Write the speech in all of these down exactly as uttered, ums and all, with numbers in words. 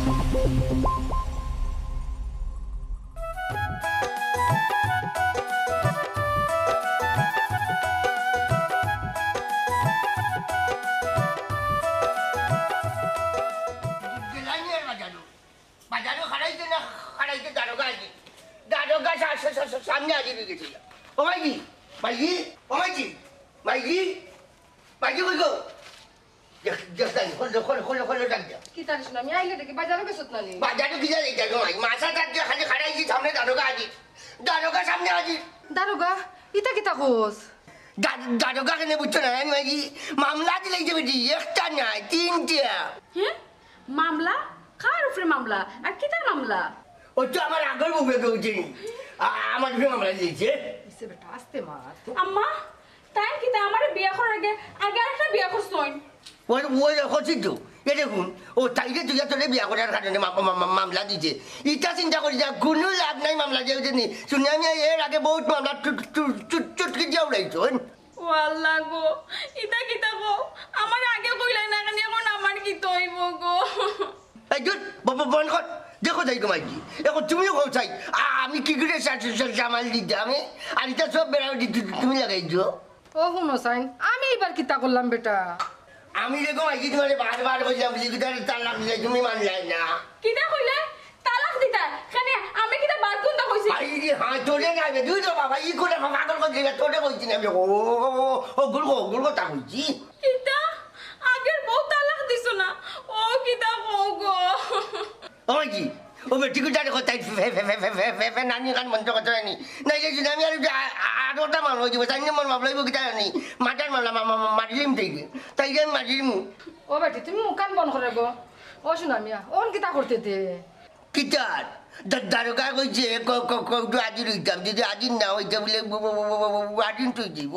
গেলাইনি আর বাজারো? বাজারো খাড়াইতে না খাড়াইতে দারোগা আইছে। দারোগা সা-, সা-, সা-, সা-, সামনে হাজির অই গেছে। ও মাইজি, মাইজি, ও মাইজি, মাইজি, মাইজি কই গো? দেখ, দেখ, দেখ, খোলো, খোলো, খোলো, খোলো, ডাক দেও। কিতা রে সোনা, আমি আইলে দেখি বাজারো গেছত না নি? বাজারো কিতা যাইতাম গো মাই? মাছা তার যে খালি খাড়াইছি সামনে দারোগা হাজির। দারোগা সামনে হাজির। দারোগা, ইতা কিতা কস? দা-, দারোগা কেনে বুঝছো না, আমি মাইজি মামলা দিলাইছে বেটি, একটা নায়, তিনটা। হে? মামলা? কার উপরে মামলা? আর কিতার মামলা? ও তো আমার আগর বউয়ে কইছে নি। আ-, আমার উপরে মামলা দিলাইছে। ইসে বেটা, আস্তে মাত। আম্মা, তাইন কিতা আমারে বিয়া করার আগে, আগে আরেকটা বিয়া করছইন? ওই, ওই, করছি তো। এ দেখুন, ও তাইরে তুই তোরে বিয়া করার কারণে মা-, মা-, মা-, মামলা দিছে। ইটা চিন্তা করি যা, কুনু লাভ নাই মামলা দিয়ে, বুঝলি? শুনি আমি এর আগে বহুত মামলা চুট-, চুট-, চুট-, চুটকি দিয়া উড়াইছো, হন? ও আল্লাহ গো, ইতা কিতা গো? আমারে আগে কইলায় না কেনে, এখন আমার কিতা অইবো গো? এই ধুর, ব-, ব-, বন্ধ কর। দেখো যাই গো মাইজি। এখন তুমিও কও চাই। আ-, আমি কি করে সা-, সা-, সা-, সামাল দিতাম, এ? আর ইটা সব বেড়া তু-, তু-, তুমি লাগাই দিও। ও হুনো চাইন, আমি ইবার কিতা করলাম বেটা? আমি রে গো মাইজি তুমারে বারবার কইলাম, লিখিত তালাক দিলে তুমি মানলায় না। কিতা কইলে? তালাক দিতা? কেনে, আমি কিতা বাদ গুন্দা কইছি? আই রে, হ্যাঁ, তোরে না রে, তুই তো বাবা, ই করে বাবা, পাগল করে দিলে, তোরে কইছি না আমি। ও, ও, ও, ও, গুলগো, গুলগো তা কইছি। কিতা? আগর বউ তালাক দিছো না? ও কিতা কও গো? ও মাইজি, ও বেটি কুটারে কথাই ফে-, ফে-, ফে-, নানি কান বন্ধ করতে পারেনি। নাইলে যদি আমি আর আ-, আ-, আরোটা মামলা অই দিব, চাইর নম্বর মামলা অইব কিতা জানি? মার্ডার মামলা, মা-, মা-, মা-, মারিলিম তাইরে। তাইরে আমি মারিলিম। ও বেটি, তুমি মুখ কান বন্ধ করে গো। ও সোনা মিয়া, অন কিতা করতে দে? কিতার? দা-, দারোগা কইছে, ক-, ক-, ক-, একটু হাজির অইতাম। যদি হাজির না অইতাম, বলে ব-, ব-, হাজির তুই দিব।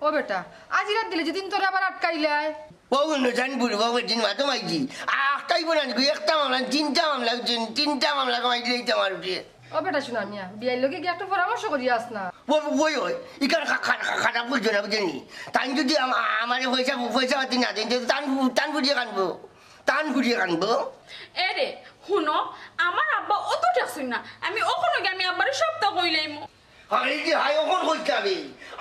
ও বেটা, আজি রাত দিলে যেদিন তোরে আবার আটকাইলায়। ও অন্য জান বুড়ো বাবু দিন মাতো মাইজি। আটকাইব না নাকি? একটা মামলা, তিনটা মামলা, তিন-, তিনটা মামলা কমাই দিলেই তো আমার উঠে। ও বেটা, সোনা মিয়া, বিয়াইর লগে গিয়া একটু পরামর্শ করি আস না। ও, ওই, ওই, ইকার খা-, খা-, খা-, খারাপ বুঝছো না, বুঝছো নি? তাইন যদি আম-, আমারে পয়সা, পয়সা পাতি না দেইন, তাইন, তাইন ফুরিয়ে কানবো। তাইন ফুরিয়ে কানবো। এ রে, হুনো, আমার আব্বা অত ঠেকছইন না। আমি অখনো গিয়া আমি আব্বারে সবটা কইলাইমু। হায় রে হায়, অখন কইতে হবে।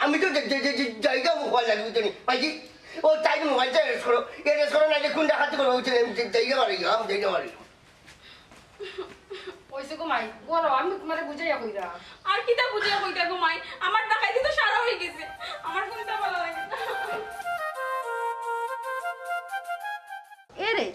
আমি তো যে, যে, যে, যে, জায়গা মুখ ভালো লাগবে তো নি। ভাইজি, ও তাই মোবাইলটা এরেস্ট করো। এরেস্ট করো, নাইলে কোন ডাকাতি করবো, বুঝছেন? আমি যে, জায়গা বাড়ি, আমি জায়গা বাড়ি। অইছে গো মাই, গরো, আমি তোমারে বুঝাইয়া কইরা। আর কিতা বুঝাইয়া কইতা গো মাই? আমার ডাকাইতি তো সারা অই গেছে। আমার কোনটা ভালো লাগে না। এরে,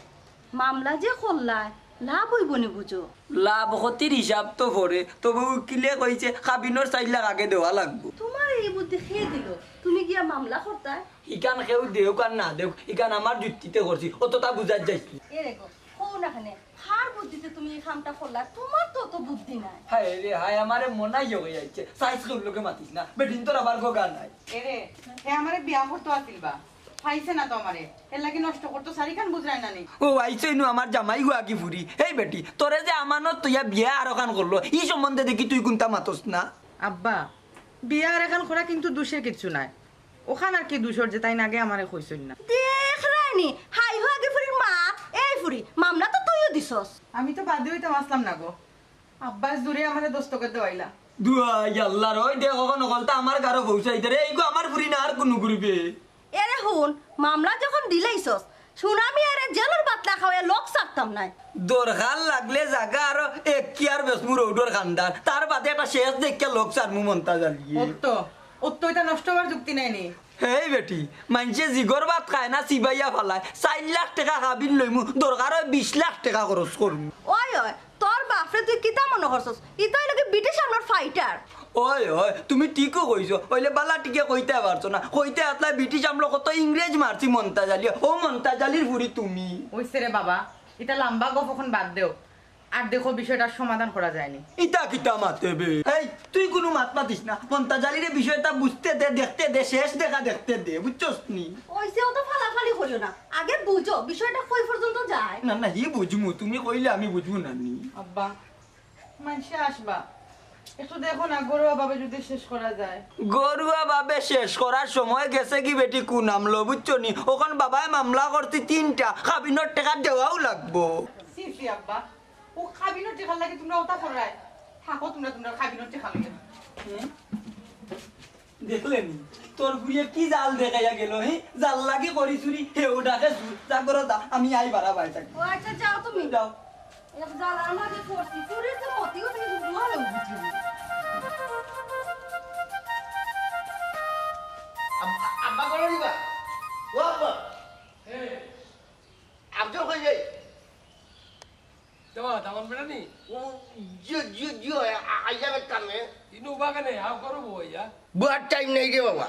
মামলা যে করলায়, লাভ অইবো নি বুঝো? লাভ ক্ষতির হিসাব তো পরে, তবে উকিলে কইছে কাবিনর চাইর লাখ আগে দেওয়া লাগবো। তোমার এই বুদ্ধি কে দিল? তুমি গিয়া মামলা করতায়? ইখান কেউ দেউক আর না দেউক, ইখান আমার যুক্তিতে করছি, অতটা বুঝার যাইস না। এরে গো, কও না কেনে, কার বুদ্ধিতে তুমি এই কামটা করলায়? তোমার তো অত বুদ্ধি নাই। হায় রে হায়, আমারে মনাই হয়ে যাইছে, সাইজ কেউর লগে মাতিস না, বেটিন্তর আবার গগা নাই। এরে, হে আমারে বিয়া করতো আছিল বা, পাইছে না তো আমারে, এর লাগি নষ্ট করতো চাইরখান বুঝরায় না নি। ও আইছে নু আমার জামাই গো আগে ফুরি। এই বেটি, তোরে যে আমানত থইয়া বিয়া আরোখান করলো, ই সম্বন্ধে দেখি তুই কুনতা মাতস না? আব্বা, বিয়া আরোখান করা কিন্তু দুষের কিচ্ছু নাই। অখান আর কি দুষর যে তাইন আগে আমারে কইছইন না। দেখরায় নি, হাই হো আগে ফুরির মা, এই ফুরি, মামলা তো তুইও দিছস। আমি তো বাদী অইতাম আছলাম না গো। আব্বায় জোরে আমারে দস্তখত দেওয়াইলা। দুয়াই আল্লার, ওই দেখ অখন হকলতা আমার গারো পৌঁছাইতে রে, এইগু আমার ফুরি না আর কুনু ঘুরিবে। এরে হুন, মামলা যখন দিলাইছস, সুনামিয়ারে জেলর বাতলা খাওয়াইয়া লগ ছাড়তাম নায়। দরকার লাগলে জাগা আরো এক কিয়ার বেচমু রোডর কান্দাত, তার বাদে একটা শেষ দেখিয়া লগ ছাড়মু মন্তাজ আলীয়ে। অত, অত ইটা নষ্ট অওয়ার যুক্তি নাই নি? হেই বেটি, মাইনষে জিগর ভাত খায় না চিবাইয়া ফালায়, চাইর লাখ টেকা কাবিন লইমু, দরকার অয় বিশ লাখ টেকা খরচ করমু। ওই, ওই, তোর বাপরে তুই কিতা মনো করছস? ইতা অইলো গি ব্রিটিশ আমলর ফাইটার। ওই, ওই, তুমি ঠিকউ কইছো। অইলে বালা ঠিকে কইতায় পারছো না। কইতায় আছলায় ব্রিটিশ আমলো কত ইংরেজ মারছি মন্তাজ আলীয়ে। ও মন্তাজ আলীর ফুরি তুমি। অইছে রে বাবা, ইতা লাম্বা গপ অখন বাদ দেও। আর দেখো বিষয়টার সমাধান করা যায় নি। ইতা কিতা মাতে বে? এই, তুই কুনু মাত মাতিস না। মন্তাজ আলীরে বিষয়টা বুঝতে দে, দেখতে দে, শেষ দেখা দেখতে দে, বুঝছস নি? অইছে, অত ফালাফালি করিও না। আগে বুঝো বিষয়টা কই পর্যন্ত যায়। না, না, হি বুঝমু, তুমি কইলে আমি বুঝমু না নি। আব্বা, মাইনষে আছবা। একটু দেখো না, ঘরোয়া ভাবে যদি শেষ করা যায়। ঘরোয়া ভাবে শেষ করার সময় গেছে গি বেটি কুন আমলো, বুঝছো নি? অখন বাবায় মামলা করছি তিনটা, কাবিনর টেকা দেওয়াউ লাগবো। আব্বা, ও কাবিনর টেকার লাগি তুমরা অতা কররায়। থাকো তুমরা, তুমরার কাবিনর টেকা লইয়া। হুম? দেখলে নি? তোর ফুড়িয়ে কি জাল দেখাইয়া গেল, হি? জাল লাগি করি চুরি, হেউ ডাকে চুর। যা করো যা, আমি আই বাড়া বাই থাকি। ও আচ্ছা, যাও তুমি। যাও। এক জালার মাঝে পড়ছি, চুরির তো মতিও তুমি বুঝো না, বুঝো না। আব্বা, আব্বা, করো নি বা? ও আব্বা। আব্দুল কই যাই? দেওয়া, দামান বেটা নি? ও, জি, জি, জি, আ-, আ-, আইয়া বেটা মে। ইনু উবা কেনে, আও করো বউ আইয়া। বুয়ার টাইম নাই রে বাবা।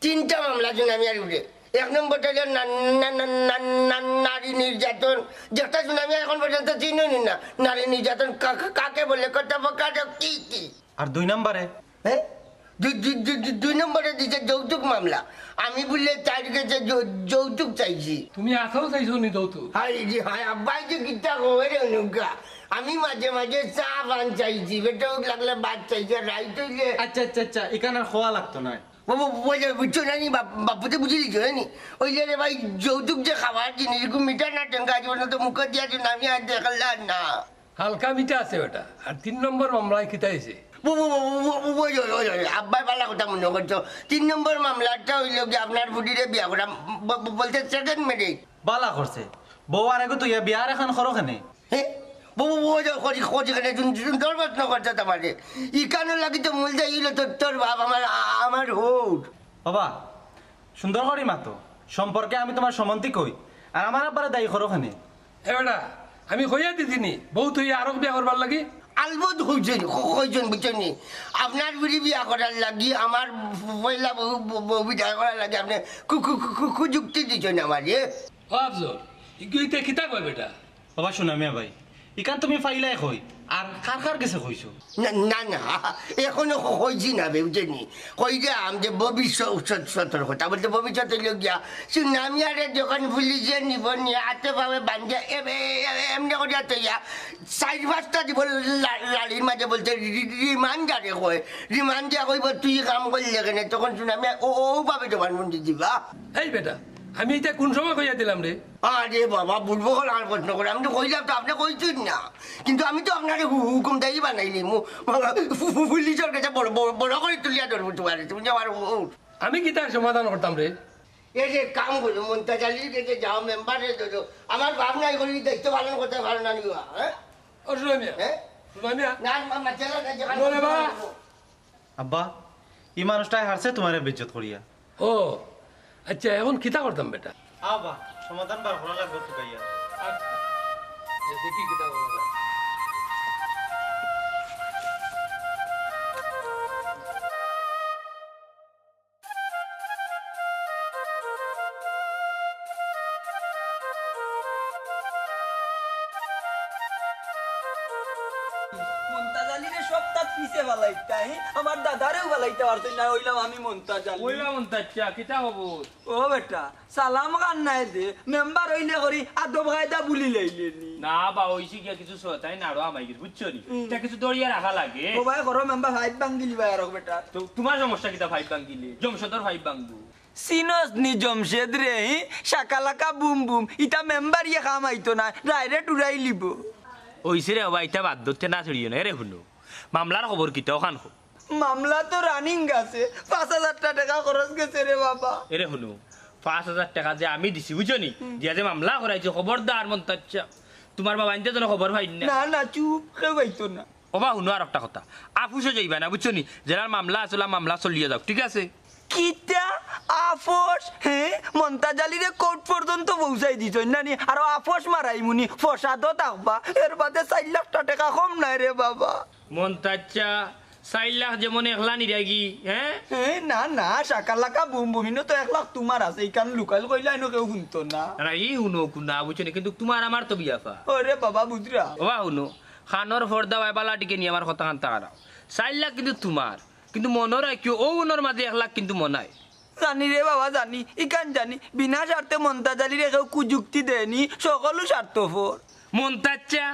তিনটা মামলা শুনানি আর উঠে। এক নম্বরটা হলো না-, না-, না-, না-, না-, নারী নির্যাতন। যেটা শুনানি এখন পর্যন্ত চিনুনি না। নারী নির্যাতন কা-, কা-, কাকে বলে? কত প্রকার, কি কি? আর দুই নম্বরে? হ্যাঁ? দুই, দুই, দুই, দুই, দুই নম্বরে দিছে যৌতুক মামলা। আমি বললে তার কাছে যৌ-, যৌতুক চাইছি। তুমি আছাও চাইছো নি যৌতুক? হায় জি, হায়, আব্বাই যে কিতা কয় রে অনুকা। আমি মাঝে মাঝে চা পান চাইছি, পেটে ভুক লাগলে ভাত চাইছি, আর রাইত হইলে আচ্ছা, আচ্ছা, আচ্ছা, এখানে আর খোয়া লাগতো না। বাবু, বুঝে, বুঝছো না নি? বাপ-, বাপুতে বুঝে দিছো, হয়নি? ওই যে রে ভাই, যৌতুক যে খাবার জিনিস, এরকম মিঠা না টেঙ্গা জীবনে তো মুখে দিয়া শুনানি আর দেখলাম না। হালকা মিঠা আছে বেটা। আর তিন নম্বর মামলায় কিতা হইছে? বু-, বু-, বু-, বু-, বু-, ওই, ওই, ওই, ওই, আব্বাই ভালা কথা মনে করছো। তিন নম্বর মামলাটা হইল কি, আপনার ফুড়িরে বিয়া করা, ব-, ব-, বলতে সেকেন্ড ম্যারেজ। বালা করছে। বউ আর এগো তুই বিয়ার এখন করো কেনে? হে? বু-, বু-, বু-, ওই যে করি, করি কেনে? সুন-, সুন্দর প্রশ্ন করছো তোমারে। ইকানোর লাগি তো মূল দেয় হইল তোর, তোর বাপ আমার, আ-, আমার হৌর। বাবা, সুন্দর করি মাতো। সম্পর্কে আমি তোমার সম্বন্ধী কই। আর আমার আব্বারে দায়ী করো কেনে? এ বেটা, আমি কইয়া দিছি নি, বউ তুই আরক বিয়া করবার লাগি? আলবত কইছইন, ক-, কইছইন, বুঝছইন নি? আপনার ফুড়ি বিয়া করার লাগি, আমার পয়লা বউ, বউ, বউ বিদায় করার লাগি আপনি কু-, কু-, কু-, কু-, কুযুক্তি দিছইন আমারে। ও আফজল, ইগুইতে কিতা কয় বেটা? বাবা, সুনামিয়া ভাই, ইখান তুমি পাইলায় কই? আর কার কার গেছে কইছো? না, না, না, এখনো ক-, কইছি না বে, বুঝছইন নি? কইরাম যে ভবিষ্যৎ সত-, সতর্কতা বলতে ভবিষ্যৎ হইল গিয়া সুনামিয়ারে যখন পুলিশে নিব, নিয়া আতে পাবে বান্ধে এ-, এ-, এ-, এমনি করিয়া তৈয়া চাইর পাঁচটা দিব লা-, লাড়ির মাঝে বলতে রি-, রি-, রিমান্ড যারে কয়, রিমান্ড দিয়া কইব, "তুই কাম করলে কেনে?" তখন সুনামিয়া ও, ও ভাবে জবানবন্দি দিবা। এই বেটা, আমি ইটা কোন সময় কইয়া দিলাম রে? আরে বাবা, বুঝবো কোন আর প্রশ্ন করে? আমি তো কইলাম তো, আপনি কইছেন না। কিন্তু আমি তো আপনারে হু-, হুকুম দেই বানাইলি। মু-, ফু-, ফু-, পুলিশের কাছে বড়, বড়, বড় করে তুলিয়া ধরবো তোমারে। তুমি যে আমার ও-, ও। আমি কিতার সমাধান করতাম রে? এই যে কাম করো, মন্তাজ আলীর কাছে যাও, মেম্বারে ধরো। আমার বাপ নাই করি দায়িত্ব পালন করতে পারো না নি বা, হ্যাঁ? ও সুনামিয়া, হ্যাঁ? সুনামিয়া। না, মা-, মা-, জেলা না, যেখানে বলে বা। আব্বা, ই মানুষটায় হারছে তোমারে বেইজ্জত করিয়া। ও, আচ্ছা, এখন কিতা করতাম বেটা? আব্বা, সমাধান বার করা লাগবো তুকাইয়া। আচ্ছা, দেখি কিতা করা যায়। মন্তাজ আলীরে সব তার পিছে ফালাইতা, হি? আমার দাদারেও ফালাইতা পারছইন না, অইলাম আমি মন্তাজ আলী। অইলাম মন্তাজ চা, কিতা খবর? ও বেটা, সালাম খান নাই দে, মেম্বার অইলে করি আদব কায়দা ভুলি লাইলে নি। না বা, অইছে গিয়া কিছু শয়তানি নাড়ো হামাই গেছে, বুঝছো নি? হুম। ইটা কিছু ধরিয়া রাখা লাগে। ও ভাই, করো মেম্বার পাইপ ভাঙ্গিলি ভাই আর বেটা। তো তোমার সমস্যা কিতা পাইপ ভাঙ্গিলে? জমশদর পাইপ ভাঙ্গবো। চিনস নি জমশেদ রে, হি? শাকালাকা বুম বুম, ইটা মেম্বার ইয়ে কাম আইতো না, ডাইরেক্ট উড়াই লিব। অইছে রে বাবা, ইটা বাদ ধরতে না ছড়িও না। এরে হুনো, মামলার খবর কিতা অখান কও? মামলা তো রানিং আছে, পাঁচ হাজারটা টেকা খরচ গেছে রে বাবা। এরে হুনো, পাঁচ হাজার টেকা যে আমি দিছি, বুঝছো নি? হুম। দিয়া যে মামলা করাইছি, খবরদার মন্তাজ চা, তোমার বাবাইন্তে যেন খবর পাইন না। না, না, চুপ, কেউ পাইতো না। ওবা, হুনো আর একটা কথা, আফুসও যাইবা না, বুঝছো নি? যেলার মামলা আছে, ওলা মামলা চলিয়া যাউক, ঠিক আছে? কিতা? আফস? হে? মন্তাজ আলীরে কোর্ট পর্যন্ত পৌঁছাই দিছইন না নি? আর আফস মারাইমুনি, ফসাদও থাকবা। এর বাদে চাইর লাখটা টেকা কম নায় রে বাবা। মন্তাজ চা, চাইর লাখ যেমন একলা নিরাগি, হ্যাঁ? হে, না, না, শাকালাকা বুম বুম, ইনো তো এক লাখ তোমার আছে, ইখান লুকাইল কইলা ইনো কেউ হুনতো না। না, না, ই হুনো কুনা, বুঝছো নি? কিন্তু তোমার আমার তো বিয়াফা। ওরে বাবা, বুঝরা। ওবা হুনো, খানোর পর্দা বাই বালা টিকে নিয়া আমার কথা খান তাকারাও। চাইর লাখ কিন্তু তোমার, কিন্তু মনো রাখিও, ও উনোর মাঝে এক লাখ কিন্তু মনায়। জানি রে বাবা, জানি, ইখান জানি, বিনা স্বার্থে মন্তাজ আলীরে কেউ কুযুক্তি দেয়নি, সকলউ স্বার্থপর। মন্তাজ চা,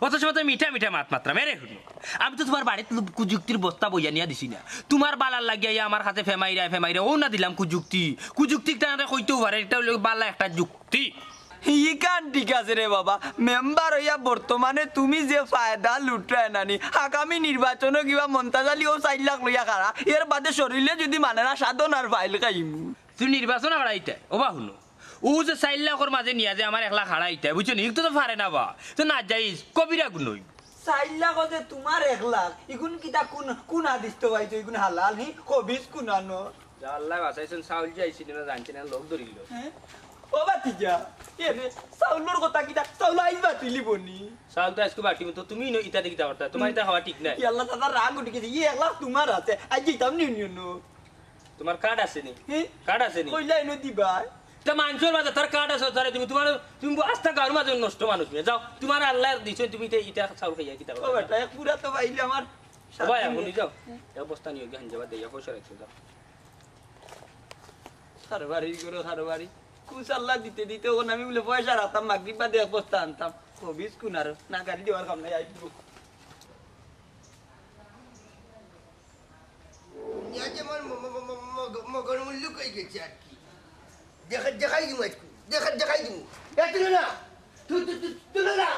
অত সময় তো মিঠা মিঠা মাত মাতরাম, এরে হুনো। আমি তো তোমার বাড়িত লু-, কুযুক্তির বস্তা বইয়া নিয়া দিছি না। তোমার বালার লাগিয়া ইয়া আমার কাছে ফেমাইরা, ফেমাইরা, ও না দিলাম কুযুক্তি। কুযুক্তি একটা আরে কইতেও পারে, এটা হইলো বালা একটা যুক্তি। ইখান ঠিক আছে রে বাবা, মেম্বার অইয়া বর্তমানে তুমি যে ফায়দা লুটরায় নানি, আগামী নির্বাচনো কিবা মন্তাজ আলী অউ চাইর লাখ লইয়া খাড়া, এর বাদে শরীরে যুদি মানে না, সাধনার ফাইল খাইমু। তুই নির্বাচন হারাইতে, ও বা হুনো, ও যে চাইর লাখর মাঝে নিয়া যে আমার একলা খাড়াইতে, বুঝছো নি? ইগু তো, তো পারে না বা, তো না যাইস, কবিরা গুনই। চাইর লাখ যে তুমার এক লাখ, ইগুন কিতা কুন, কুন হাদিস তো পাইছো, ইগুন হালাল, হি, খবিস কুনানো? যা আল্লাহ বাঁচাইছেন, চাউল যে আইছিল না, জানছি না, লোক ধরিল। হ্যাঁ? ও ভাতিজা, এ রে, চাউলর কথা কিতা, চাউল আইজ বাটিলিবো নি? চাউল তো আইজকু বাটিমু, তো তুমি ইনো ইতা দি কিতা করতা, তুমার ইতা খাওয়া ঠিক নাই। ই আল্লাহ, দাদা রাগ উঠি গেছে, ই এক লাখ তুমার আছে, আইজ যাইতাম নি ইউনিয়নো। তুমার কার্ড আছে নি? হে? কার্ড আছে নি? কইলা ইনো দিবায়। তা মানষর মাঝে তার কার্ড আছে, তারে তুমি, তুমার, তুমি আস্তা গাঁওর মাঝে নষ্ট মানুষ নিয়া যাও, তুমার আল্লায় দিছইন, তুমি ইতা, ইতা চাউল খাইয়া কিতা করবা? ও বেটা, এক পুরা তো পাইলে আমার ও ভাই, সাত দিন এখন যাও। এক বস্তা নিও, গিয়া হাঞ্জাবাদ দিয়া পয়সা রাখছো, যাও। কারবারি করো, কারবারি। কুস আল্লাহ দিতে দিতে অখন আমি বুলে পয়সা রাখতাম, মাগরিব বাদে এক বস্তা আনতাম। খবিস কুনার, না গাড়ি দেওয়ার কাম নাই, আইবো। দুনিয়া যেমন ম-, ম-, ম-, ম-, মগ-, মগর মুল্লুক অই গেছে আর কি। দেখা-, দেখাই দিমু আইজকু, দেখা-, দেখাই দিমু। এ তুলো না, তু-, তু-, তু-, তুলো না,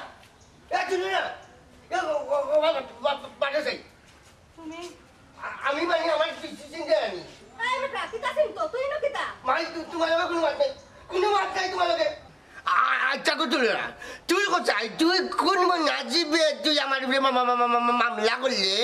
এ তুলো না। এ ও, ও, ও, বাবা, বাবা, বাবা, চাই। তুমি? আ-, আমি মানে আমার চি-, চি-, চিন্তা আনি। এই বেটা, কিতা চিন্তা? তুই না কিতা? মাই, তু-, তুমার লগে কুনু মাত নাই, কুনু মাত নাই তুমার লগে। আ-, আচ্ছা, কত তুলো না। তুই কোথায়? তুই কোন মন আজিবে? তুই আমার উপরে মা-, মা-, মা-, মা-, মা-, মামলা করলে?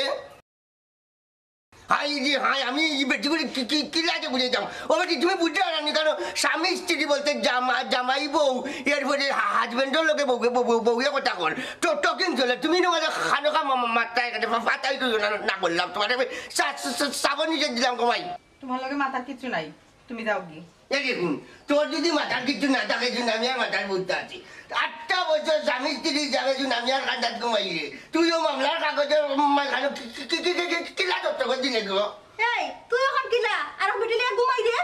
হায় রে হায়, আমি ই বেটিগুরে কি, কি, কিলা যে বুঝাইতাম? ও বেটি, তুমি বুঝতে পারো নি কেন? স্বামী স্ত্রী বলতে জামা-, জামাই বউ, এরপরে হা-, হাজবেন্ডর লগে বউ, বউ, বউ, বউয়ে কথা কর। ট-, টকিং চলে। তুমি না মানে খানোখা মা-, মা-, মাথায় এখানে ফা-, ফাতাই তুই না, না বললাম। তুমারে আমি সা-, সা-, সা-, সাবন নিচে দিলাম গো ভাই। তুমার লগে মাতার কিচ্ছু নাই, তুমি যাওগি। এ দেখুন, তোর যুদি মাথার কিচ্ছু না থাকে, এই জন্য আমি আর মাথার বুদ্ধ আছি। আটটা বছর স্বামী স্ত্রী হিসাবে জন্য আমি আর কান্দাত ঘুমাইলে, তুইও মামলার কাগজের মাঝখানে কি, কি, কি, কি, কি, কি, কিলা দস্তখত দিলে গো? এই, তুই অখন কিলা? আর বেটি লইয়া ঘুমাই দে।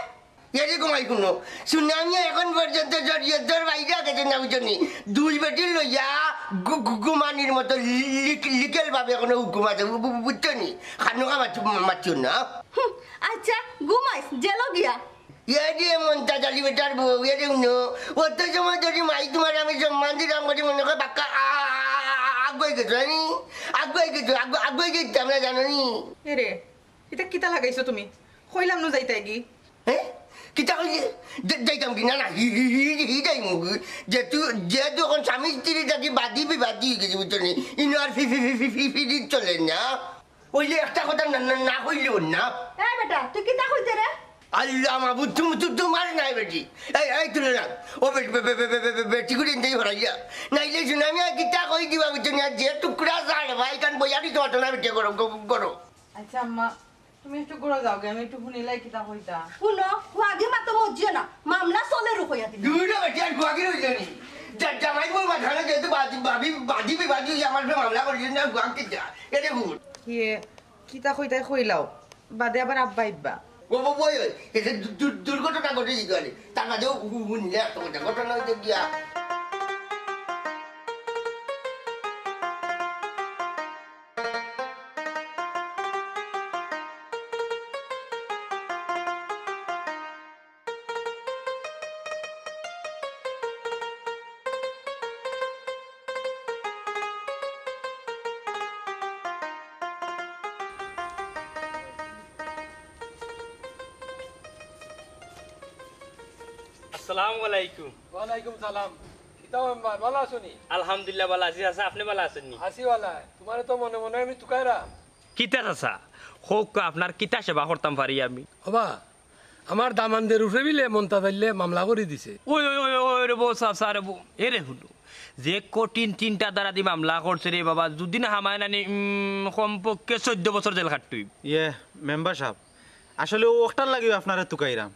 এরে ঘুমাই কুনো? শুনানি এখন পর্যন্ত জরিয়তর বাইরে গেছে না, বুঝছো নি? দুই বেটি লইয়া ঘু-, ঘু-, ঘুমানির মতো লি-, লি-, লিগেল ভাবে এখনো হুকুম আছে, বু-, বু-, বুঝছো নি? খানোখা মাত-, মাতিও না। হুম, আচ্ছা, ঘুমাইস, জেলো গিয়া। এরে মন্তাজ আলী বেটার বউ, এরে হুনো, অত সময় ধরি মাই তুমারে আমি সম্মান দিরাম করি মনে কয় বাক্কা আ-, আ-, আ-, আ-, আগুয়াই গেছো, জানি? আগুয়াই গেছো, আগু-, আগুয়াই গেছো, আমরা জানো নি? এরে, ইতা কিতা লাগাইছো তুমি? কইলাম নু যাইতায়গি। হে? কিতা কইলে? দে-, যাইতাম কি? না, না, হি, হি, হি, হি, যাইমু কি? যে তুই, যে তুই অখন স্বামী স্ত্রী থাকি বাদী বিবাদী অই গেছি, বুঝছো নি? ইনো আর ফি, ফি, ফি, ফি, ফি, ফি, চলে না। অইলে একটা কথা না, না, না কইলে অর না। এই বেটা, তুই কিতা কইতে রে? আল্লাহ মাবুদ, তুমি, তু-, তুমার নাই বেটি। এই, এই, তুলো না। ও বে-, বে-, বে-, বেটিগুরে ইনতেই হরাইয়া। নাইলে শুনানি আর কিতা কই দিবা, বুঝছো নি? আর যে টুকরা জাল ভাই, কান বইয়া দিতে পারতো না, বেটি, করো, করো, করো। আচ্ছা, আম্মা, তুমি একটু ঘুরো যাওগি, আমি একটু হুনিলাই কিতা কইতা। হুনো, হুয়াগি মাতো মজিও না, মামলা চলে রুকইয়া দিল। দুইটা বেটি আর হুয়াগি রইল নি। যা-, জামাই বউ মাঝখানে যেহেতু বাজি-, ভাবি, বাজি বিবাজি অইয়া আমার উপরে মামলা করিস না, হুয়াগ কিতা? এরে হুন। কিয়ে, কিতা কইতায় কইলাও, বাদে আবার আব্বা আইবা। ও, ও, ওই, ওই, এটা দু-, দু-, দুর্ঘটনা ঘটে গেছে। তার বাদেও হু-, হু-, হুনলে একটা কথা, ঘটনা অইতে গিয়া। আসসালামু আলাইকুম। ওয়ালাইকুম সালাম। কিতা মেম্বার, ভালা আছো নি? আলহামদুলিল্লাহ, ভালা আছি। আচ্ছা, আপনে ভালা আছইন নি? আছি ভালা। তুমারে তো মনে মনে আমি তুকাইরাম। কিতা চাচা? কউক্কা, আপনার কিতা সেবা করতাম পারি আমি? ওবা, আমার দামান্দর উপরে বিলে মন্তাজ আলীয়ে মামলা করি দিছে। ওই, ওই, ওই, ওই রে বউ, চাচা রে বউ। এরে হুনো, যে কঠিন চিন্তাধারাদি মামলা করছে রে বাবা, দুদিন হামায় নানি, উম, কমপক্ষে চৈদ্দ বছর জেল খাটতই। ইয়ে, মেম্বার সাব, আসলে অউ অকটার লাগিউ আপনারে তুকাইরাম।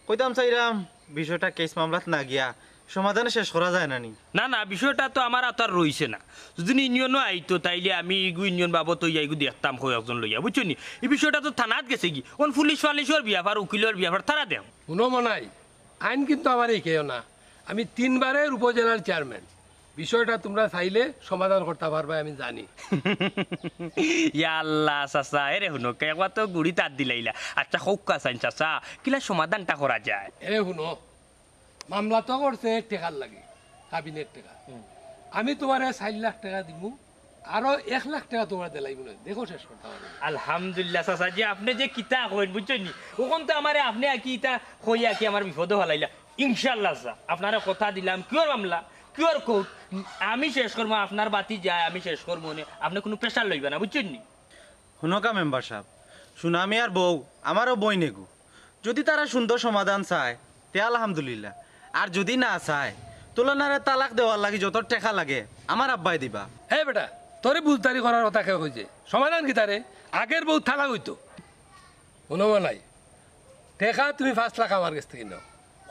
কইতাম চাইরাম, বিষয়টা কেস মামলাত না গিয়া সমাধানে শেষ করা যায় না নি? না, না, বিষয়টা তো আমার আতো আর রইছে না। যদি ইউনিয়নো আইতো, তাইলে আমি ইগু ইউনিয়ন বাবদ অইয়া ইগু দেখতাম কয়েকজন লইয়া, বুঝছো নি? ই বিষয়টা তো থানাত গেছেগি। অখন পুলিশ ফালিশর ব্যাপার, উকিলর ব্যাপার, তারা দেখ। হুনো মনাই, আইন কিন্তু আমারে হিকাইও না। আমি তিনবারের উপজেলার চেয়ারম্যান। বিষয়টা তুমরা চাইলে সমাধান করতা পারবায়, আমি জানি। ইয়া আল্লাহ, চাচা, এরে হুনো, একবার তো গুড়ি তার দিলাইলা। আচ্ছা, কউক্কা চাইন চাচা, কিলা সমাধানটা করা যায়? এরে হুনো, মামলা তো করছে টেকার লাগি, কাবিনের টেকা। আমি তুমারে চাইর লাখ টেকা দিমু, আরো এক লাখ টেকা তুমারে দিলাইমু না। দেখো শেষ করতাম পারি। আলহামদুলিল্লাহ চাচাজি, আপনে যে কিতা কইন বুঝছইন নি, অখন তো আমারে আপনে আকি ইতা কইয়া কি আমার বিপদো ফালাইলা। ইনশাআল্লাহ চাচা, আপনারে কথা দিলাম, কিওর মামলা, কিওর কোর্ট, আমি শেষ করমু, আপনার বাতি যায় আমি শেষ করমু নে, আপনে কুনু pressure লইবা না বুঝছইন নি। হুনকা মেম্বার সাব, সুনামিয়ার বউ আমারও বইন এগু। যুদি তারা সুন্দর সমাধান চায়, তে আলহামদুলিল্লাহ। আর যুদি না চায়, তুলনারে তালাক দেওয়ার লাগি যত টেকা লাগে, আমার আব্বায় দিবা। এ বেটা, তোরে বুঝদারি করার কথা কে কইছে? সমাধান কিতা রে? আগের বউ তালাক অইতো। হুনো মনাই, টেকা তুমি পাঁচ লাখ আমার গেছ থাকি নেও।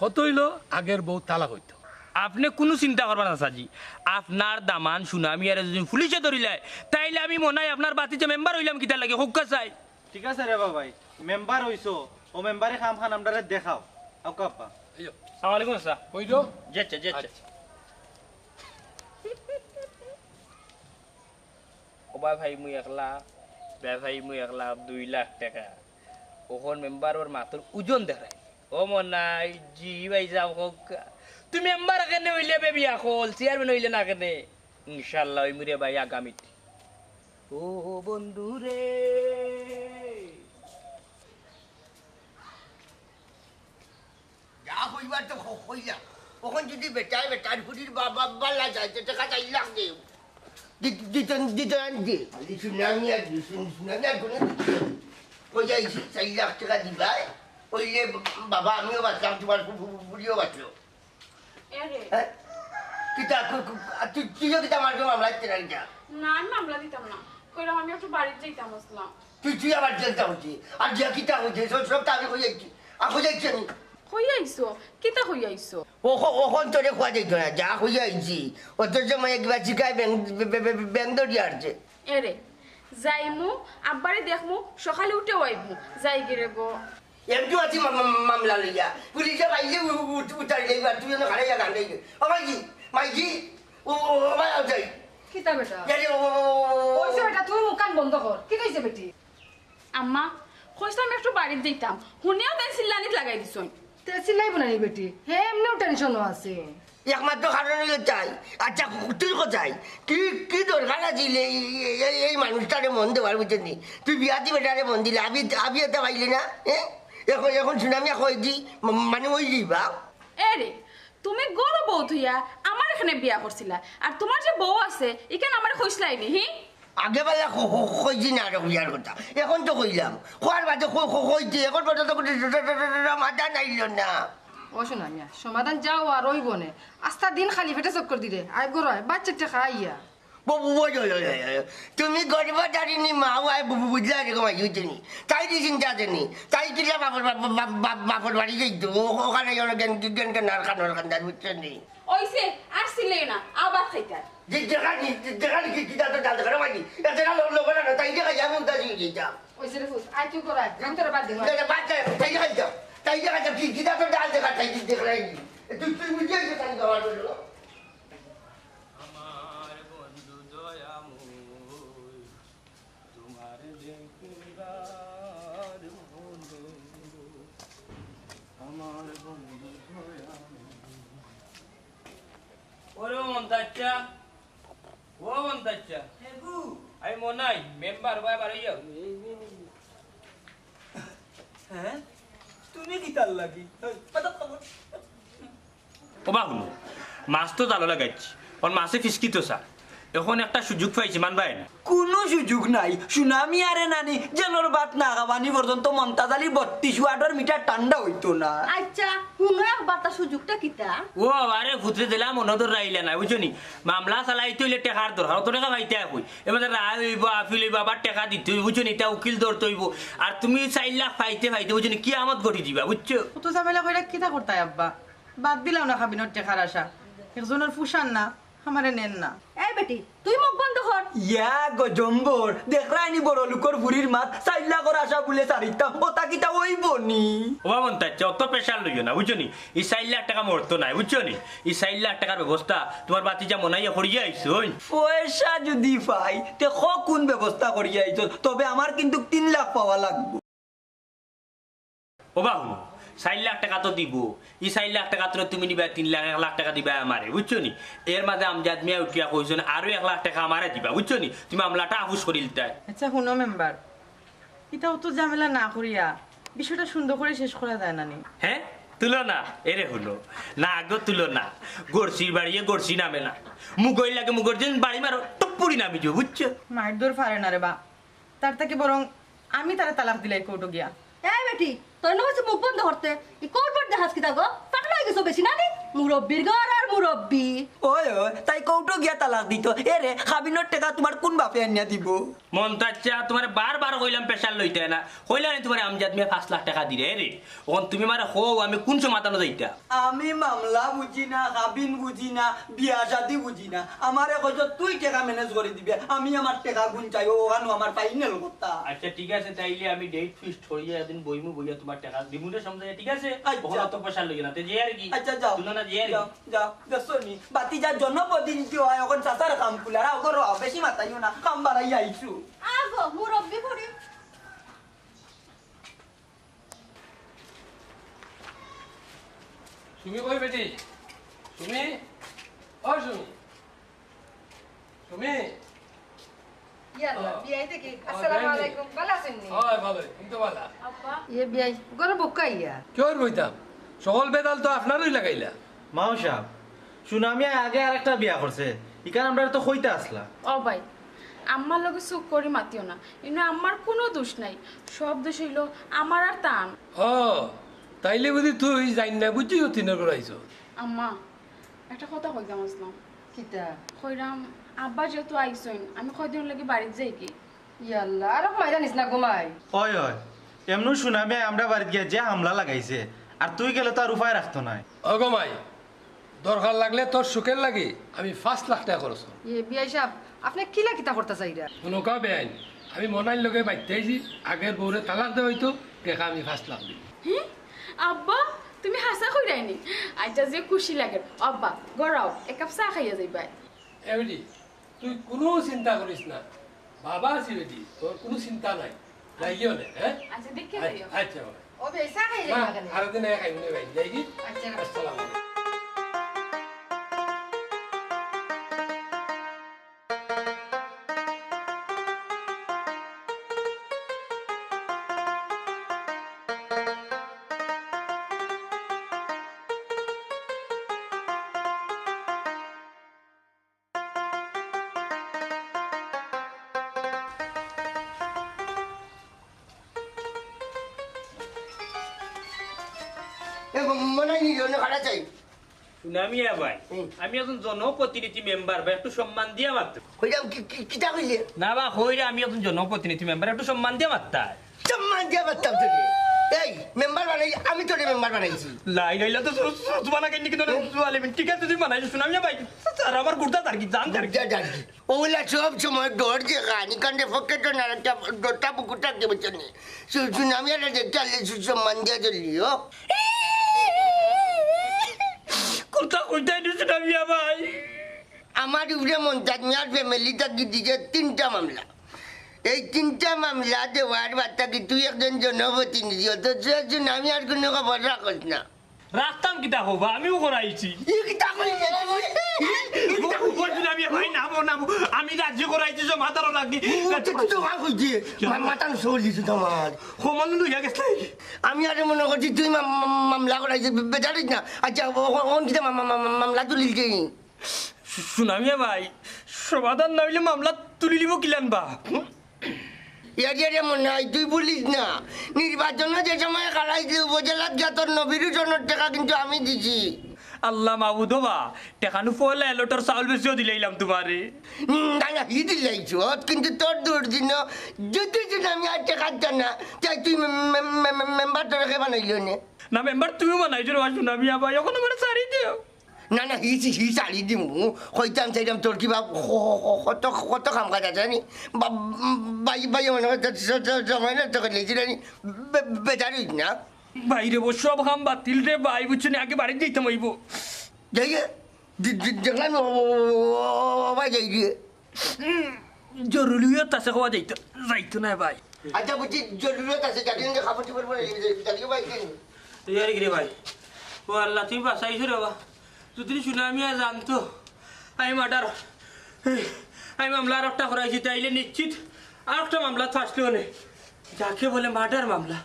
কত অইলো? আগের বউ তালাক অইতো। আপনে কুনু চিন্তা করবা না চাচাজি, আপনার দামান সুনামিয়ারে যুদি পুলিশে ধরিলায়, তাইলে আমি মনাই আপনার বাতিতে মেম্বার অইলাম কিতার লাগি, কউক্কা চাই। ঠিক আছে রে বাবাই, মেম্বার অইছো, অউ মেম্বারি কামখান আমরারে দেখাও। আউক্কা আব্বা। আসসালামু আলাইকুম চাচা। কই যাও? জি আচ্ছা, জি আচ্ছা। আচ্ছা। ও বা ভাই, মুই এক লাখ, বে ভাই, মুই এক লাখ দুই লাখ টেকা। অখন মেম্বার অর মাতর ওজন দেখরায়। ও মনাই, জি ভাই সাব কউক্কা। তুমি মেম্বার কেনে অইলে বে বিয়া কল, চেয়ারম্যান অইলে না কেনে? ইনশাআল্লাহ অইমু রে ভাই আগামীত। ও বন্ধু রে। যা কইবার তো ক-, কইলাম। অখন যুদি বেটায় বেটার ফুরির বা-, বা-, বালা যায়, তে টেকা চাইর লাখ দে। দি-, দিতে, দিতে আনতে। খালি সুনামি আর সুন-, সুনামি আর কুনু কই যাইছি, চাইর লাখ টেকা দিবায়। অইলে বাবা আমিও বাঁচলাম, তুমার ফু-, ফু-, ফু-, ফুরিও বাঁচলো। এরে। হ্যাঁ? কিতা, কু-, কু-, আর তুই, তুইও কিতা আমার মামলা দিতে না কিতা? না, আমি মামলা দিতাম না। কইলাম আমি একটু বাড়িত যাইতাম আসলাম। তুই, তুই আবার যাইতা অইছে। আর গিয়া কিতা অইছে? সব, সব তো আমি কই যাইছি। আর কই যাইছি আমি? কই আইছো? কিতা কই আইছো? ও, ও, অখন তোরে কওয়া যাইতো না, যা কই আইছি। অত সময় একবার শিকায় ব্যাং, বে-, বে-, বে-, ব্যাং ধরিয়া আরছে। এরে, যাইমু, আব্বারে দেখমু, সকালে উঠেও আইমু। যাই গিরে গো। এমটু আছি মা-, মা-, মামলা লইয়া। পুলিশে পাইলে উ-, উ-, উঠ-, উঠাই যাইবা, তুই যেন খাড়াইয়া গান গাইবে। ও মাইজি, মাইজি, ও, ও, ও, ভাই, যাই। কিতা বেটা? যাই, ও, ও, ও, ও, ও। কইছে বেটা, তুই মুখ কান বন্ধ কর। কি কইছে বেটি? আম্মা, কইছিলাম একটু বাড়িত যাইতাম। হুনিয়াও তাই চিল্লানিত লাগাই দিছইন। তে চিল্লাইবো না নি বেটি? হে এমনেও টেনশনো আছে। একমাত্র কারণ অইলো তাই। আচ্ছা, তুই কোথায়? কি, কি দরকার আছিল এই, এই, এই, এই মানুষটারে মন দেওয়ার বুঝছস নি? তুই বিয়াতি বেটারে মন দিলে, আমি, আমি এটা পাইলি না? হ্যাঁ? এখন, এখন সুনামিয়া কই দি, ম-, মানে ওই দিবা? এ রে, তুমি গরু বউ থইয়া আমার এখানে বিয়া করছিলা, আর তোমার যে বউ আছে, ইখান আমারে কইছলায় নি, হি? আগে বেলা ক-, ক-, কইছি না আর বিয়ার কথা, এখন তো কইলাম, কওয়ার বাদে ক-, ক-, কইছি, এখন পর্যন্ত কোনো মাথা নাইল না। ও শোনা মিয়া, সমাধান যাও আর ওই বনে, আস্তা দিন খালি পেটে চক্কর দিরে, আয় গরু আয়, বাচ্চাটা খাইয়া। ব-, ব-, ওই, ওই, ওই, ওই, ওই। তুমি গর্ভধারিণী মা, ও আয় বু-, বু-, বুঝলা রে গো মাই, বুঝছো নি? তাই দি চিন্তা আছে নি? তাই কিলা বাপর, বাপ-, বাপ-, বাপ-, বাপর বাড়ি যাইতো, ও-, ওখানে গেল জ্ঞান, জ্ঞান, জ্ঞান, আর খানোর খান্দার, বুঝছো নি? ওইছে, আর ছিলে না, আবার খাইতার। যে, যেখানে, যে, যেখানে কি, কি জাতের ডাল দেখানো মাই? এ যেখানে লোক, লোক না, তাই দেখা যাবে, উল্টা দিয়ে যেতাম। ওইছে রে ফুস, আয় তুই কর আয়, আমি তোরে বাদ দিমু। না, না, বাদ দে, তাই দেখা যাও। তাই দেখা যাও, কি, কি জাতের ডাল দেখা, তাই কি দেখা যায়নি? এ, তুই, তুই বুঝে আইছো, তাই বাবা বললো। আমার বন্ধু দয়াময়, তোমার দেখিবার বন্ধু, আমার বন্ধু দয়াময়। ওরে মন্তাচ্চা, ও মন্তাচ্চা। হেগু। আই মনাই, মেম্বার ভাই বাড়ি যাও। হ্যাঁ? তুমি কিতার লাগি? ও বা হুনো, মাছ তো জালো লাগাইছি, অখন মাছে ফিসকিতো চার। অখন একটা সুযোগ পাইছি, মানবায় না? কুনু সুযোগ নাই। সুনামিয়ারে নানি, জেলর ভাত না খাবানি পর্যন্ত মন্তাজ আলী বত্রিশ ওয়াটর মিটার ঠান্ডা অইতো না। আচ্ছা, হুনো একবার তার সুযোগটা কিতা? ও বাবা রে, ফুতরে দিলাম, মনো ধরাইলা না, বুঝছো নি? মামলা চালাইতে অইলে টেকার দরকার, অত টেকা পাইতায় কই? এবার রায় অইবো, আপিল অইবো, আবার টেকা দিতে অইবো, বুঝছো নি? ইটা উকিল ধরতে অইবো। আর তুমি চাইর লাখ পাইতে পাইতে, বুঝছো নি? কিয়ামত ঘটি দিবা, বুঝছো? অত ঝামেলা কইরা কিতা করতায় আব্বা? বাদ দিলাম না কাবিনর টেকার আশা। একজনর ফুসান না, আমারে নেন না। এই বেটি, তুই মুখ বন্ধ কর। ইয়া গজম্বর, দেখরায়নি বড় লোকর ফুরির মাত, চাইর লাখর আশা বুলে ছাড়িতাম, অতা কিতা অইবো নি? ও বা মন্তাচ্চা, অত pressure লইও না, বুঝছো নি? ই চাইর লাখ টেকা মরতো নায়, বুঝছো নি? ই চাইর লাখ টেকার ব্যবস্থা তোমার ভাতিজা মনাইয়ে করিয়া আইছইন। পয়সা যুদি পাই, তে ক কুন ব্যবস্থা করিয়া আইছস, তবে আমার কিন্তু তিন লাখ পাওয়া লাগবো। ও বা হুনো, চাইর লাখ টেকা তো দিবো, ই চাইর লাখ টেকা তো তুমি নিবায় তিন লাখ, এক লাখ টেকা দিবায় আমারে, বুঝছো নি? এর মাঝে আমজাদ মিয়ায় উঠিয়া কইছইন, "আরো এক লাখ টেকা আমারে দিবা, বুঝছো নি? তুমি মামলাটা আফুস করিলিতায়।" আচ্ছা, হুনো মেম্বার, ইতা অত ঝামেলা না করিয়া বিষয়টা সুন্দর করি শেষ করা যায় না নি? হে? তুলো না, এরে হুনো। না গো, তুলো না। গড়ছির বাড়িয়ে গড়ছি নামে না। মুগর লগে মুগর যেন বাড়ি মারো, টুপুরি নামি যাইবো, বুঝছো? মাইর দৌড় ফারে না রে বা। তার থাকি বরং আমি তারে তালাক দিলাই কোর্টো গিয়া। এই বেটি, তোর না কইছি মুখ বন্ধ করতে। ই কোর্ট বোর্ট দেখাস কিতা গো? পাগলা অই গেছো বেশি না নি? মুরব্বির ঘর আর মুরব্বি। ওই, ওই, তাই কোর্টো গিয়া তালাক দিতো। এরে, কাবিনর টেকা তুমার কুন বাপে আনিয়া দিবো? মন্তাজ চাচা, তুমারে বারবার কইলাম প্রেশার লইতায় না। কইলাম নি তুমারে আমজাদ মিয়ায় পাঁচ লাখ টেকা দিরা, এরে। অখন তুমি আমারে কও, আমি কুন সমাধানো যাইতাম? আমি মামলা বুঝি না, কাবিন বুঝি না, বিয়া শাদি বুঝি না। আমারে কইছো তুই টেকা ম্যানেজ করি দিবে, আমি আমার টেকা গুন চাই, অখানো আমার ফাইনাল কথা। আচ্ছা, ঠিক আছে, তাইলে আমি ডেট ফিক্সড করিয়া একদিন বইমু, বইয়া তুমার টেকা দিমু রে সমঝাইয়া, ঠিক আছে? আচ্ছা। অখন অত প্রেশার লইও না, তে যে আর কি। আচ্ছা, যাও। তুলো না, যে আর কি। যাও, যাও, দেখছো নি? বাতি যা জনপ্রতিনিধি অয়, অখন চাচার কাম কুলার, আও করো, আও, বেশি মাতাইও না, কাম বাড়াইয়া আইছো। আগো, মুরব্বি করি। সুমি কই বেটি? সুমি? ও সুমি। সুমি? ইয়াল্লা, ও। বিয়াই দেখি। ও, আসসালামু বিয়াই। আলাইকুম। ভালা আছইন নি? অয়, ভালা। তুমি তো ভালা। আব্বা। ইয়ে বিয়াই, ঘরো বউক্কা আইয়া। কিওর বইতাম? সকল বেতাল তো আপনারাউ লাগাইলা। মাও সাব, সুনামিয়ায় আগে আরেকটা বিয়া করছে, ইখান আমরারে তো কইতা আছলা। ও ভাই, আম্মার লগে চুপ করি মাতিও না, ইনো আম্মার কুনু দুষ নাই, সব দুষ অইলো আমার আর তান। ও, তাইলে বুঝি তুই জাইন না বুঝি অতিনর ঘরো আইছো? আম্মা, একটা কথা কইতাম আছলাম। কিতা? কইরাম, আব্বা যেহেতু আইছইন, আমি কয়দিনর লাগি বাড়িত যাইগি। ইয়াল্লা, আরো মাইরা নিস না ঘুমাই। অয়, অয়, এমনেউ সুনামিয়ায় আমরার বাড়িত গিয়া যে হামলা লাগাইছে, আর তুই গেলে তো আর উপায় রাখতো নায়। ও ঘুমাই, দরকার লাগলে তোর সুখর লাগি আমি পাঁচ লাখ টেকা খরচ করমু। ইয়ে, বিয়াই সাব, আপনে কিলা কিতা করতা চাইরা? হুনউক্কা বেআইন, আমি মনাইর লগে বাইত্তে আইছি, আগের বউরে তালাক দেওয়া অইতো, টেকা আমি পাঁচ লাখ দিমু। হি? আব্বা, তুমি হাছা কইরায় নি? আইচ্ছা, যে খুশি লাগের। আব্বা, ঘরো আও, এক কাপ চা খাইয়া যাইবায়। এ বেটি, তুই কুনু চিন্তা করিস না, বাবা আছি বেটি, তোর কুনু চিন্তা নাই। যাইও না, হ্যাঁ? আইচ্ছা, দেখে যাইও। আইচ্ছা, বাবা। ও বে, চা খাই যাই মা, না কেনে? আরো দিন আগে খাইমু নে ভাই, যাইগি? আইচ্ছা, রাখ। আসসালামু আলাইকুম। এ, ম-, মনে হয় নিজে অন্য খাড়া চাই। সুনামিয়া ভাই, হুম। আমি একজন জনপ্রতিনিধি মেম্বার ভাই, একটু সম্মান দিয়া মাততো। কইলাম কি, কি, কিতা কইলে? না বা, কইরা আমি একজন জনপ্রতিনিধি মেম্বার, একটু সম্মান দিয়া মাততা। সম্মান দিয়া মাততাম তোরে। এই, মেম্বার বানাই, আমি তোরে মেম্বার বানাইছি। লাই, লাইলা তো সু-, সু-, সুবহানাল্লাহ, কেন কি তোরে হুম। সুবহানাল্লাহ, ঠিক আছে, তুই বানাইছিস, সুনামিয়া ভাই। স্যার, আমার গুর্দা তার কি, জান তার কি? গুর্দা তার কি? ওগুলা সব সময় ডর যে খানি, কারণ পকেটে না একটা ডরটা বুকুটা দিয়ে বলছে নি। সু-, সুনামিয়ারে দেখতে আনলে সুসম্মান দিয়া চলিও। কুন্তা কইতায় নি সুনামিয়া ভাই? আমার উপরে মন্তাজ মিয়ার ফ্যামিলি থাকি দিছে তিনটা মামলা। এই তিনটা মামলা দেওয়ার বাদ থাকি তুই একজন জনপ্রতিনিধি, অথচ সুনামিয়ার কুনু খবর রাখস না। রাখতাম কিতা কও বা, আমিও করাইছি। ই কিতা কইলে তুই? ই কিতা কইলে? বলছি না আমি, ভাই, নামো, নামো। আমি রাজি করাইছি, সব মাথারও লাগি। ও, তুই তো ভাগ হইছে। মা-, মাথা নষ্ট করে দিছিস আমার। কমল লইয়া গেছে। আমি আরে মনে করছি তুই মাম-, মাম-, মামলা করাইছিস, বে-, বেজারিস না। আচ্ছা, ও-, ও-, অখন কিতা মা-, মা-, মা-, মামলা তুলিল কে? সু-, সুনামিয়া ভাই, সমাধান না অইলে মামলা তুলিলিবো কিলান বা? হুম? ইয়ারি ইয়ারি মনে হয়, তুই ভুলিস না। নির্বাচনো যে সময় খাড়াইছি, উপজেলাত গিয়া তোর নবীর হোসেনর টেকা কিন্তু আমি দিছি। আল্লাহ মাবুদ বা, টেকানু পয়লা এলটর চাউল বেচিও দিলাইলাম তুমারে। উম, না, না, হি দিলাইছত, কিন্তু তোর দুর্দিন যদি সুনামিয়ায় টেকা দিতা না, তাই তুই মে-, মে-, মে-, মে-, মেম্বার তোরে কে বানাইলো নে? না, মেম্বার তুমিও বানাইছো রে বা সুনামিয়া ভাই, অখন আমারে ছাড়ি দেও। না, না, হি, হি, হি ছাড়ি দিমু। কইতাম চাইলাম তোর কিবা ক-, ক-, ক-, কত, কত কাম কাজ আছে জানি। বা-, বাই, বাই, মনে হয় তোর স-, স-, সময় নষ্ট করে লেছি জানি। বে-, বেজার হইস না। ভাই রে, ও সব কাম বাতিল রে ভাই, বুঝছো নি? আগে বাড়িত যাইতাম অইবো। যাই গে, দে-, দে-, দেখলাম ও, ও, ও, ও, ভাই যাই গে। উম, জরুরিয়ত আছে, কওয়া যাইতো, যাইতো না ভাই। আচ্ছা, বুঝছি, জরুরিয়ত আছে, যাকে নিয়ে কাপড় চোপড় পরে নিয়ে যাই, যাকে ভাই কেন? ইয়ার গিরি ভাই, ও আল্লাহ, তুমি বাঁচাইছো রে বা। যদি সুনামিয়া জানতো আমি মার্ডার, আমি মামলা আর একটা করাইছি, তাইলে নিশ্চিত আর একটা মামলা তো আসলো নে, যাকে বলে মার্ডার মামলা।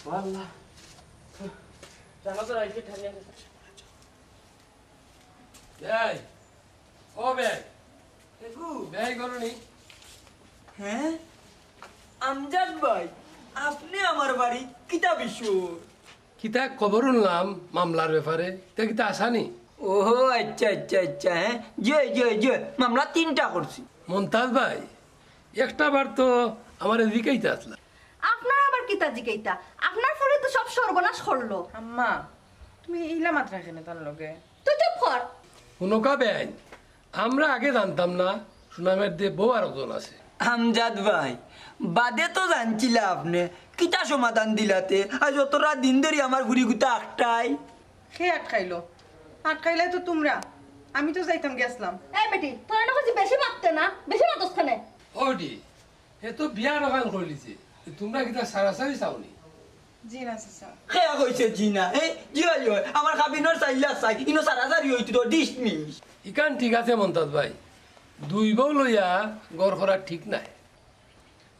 ও আল্লাহ, জানো তো রাইছে ঠান্ডা। বেয়াই, ও বেয়াই, এগু। বেয়াই করো নি? হ্যাঁ? আমজাদ ভাই, আপনে আমার বাড়ি কিতা বিষয়? কিতা খবর হুনলাম মামলার ব্যাপারে, তা কিতা আসানি? ওহো, আচ্ছা, আচ্ছা, আচ্ছা, হ্যাঁ। জি, জি, জি, মামলা তিনটা করছি। মন্তাজ ভাই, একটা বার তো আমারে জিকাইতা আসলা। আপনার আবার কিতা জিকাইতা? আপনার ফুড়ি তো সব সর্বনাশ করলো। আম্মা, তুমি ইলা মাতরায় কেনে তার লগে? তুই চুপ কর। হুনউক্কা বেয়াইন, আমরা আগে জানতাম না সুনামিয়ার দে বউ আরকজন আছে। আমজাদ ভাই, বাদে তো জানছিলা আপনে, কিতা সমাধান দিলাতে? আজ অতরা দিন ধরি আমার ফুড়ি গুতা আটকাই। কে আটকাইলো? আটকাইলায় তো তুমরা। আমি তো যাইতাম গেছলাম। এই বেটি, তোরা না কইছি বেশি মাততে না, বেশি মাতস কেনে? ওডি, হে তো বিয়া নখান করিলিছে, তুমরা কিতা সারাসারি চাওনি? জি না, চাচা। কে কইছে জি না? এ, জি অয়, জি অয়। আমার কাবিনর চাইল্লা চাই, ইনো সারাসারি অইতো তো, ডিসমিস। ইখান ঠিক আছে মন্তাজ ভাই, দুই বউ লইয়া ঘর করা ঠিক নায়।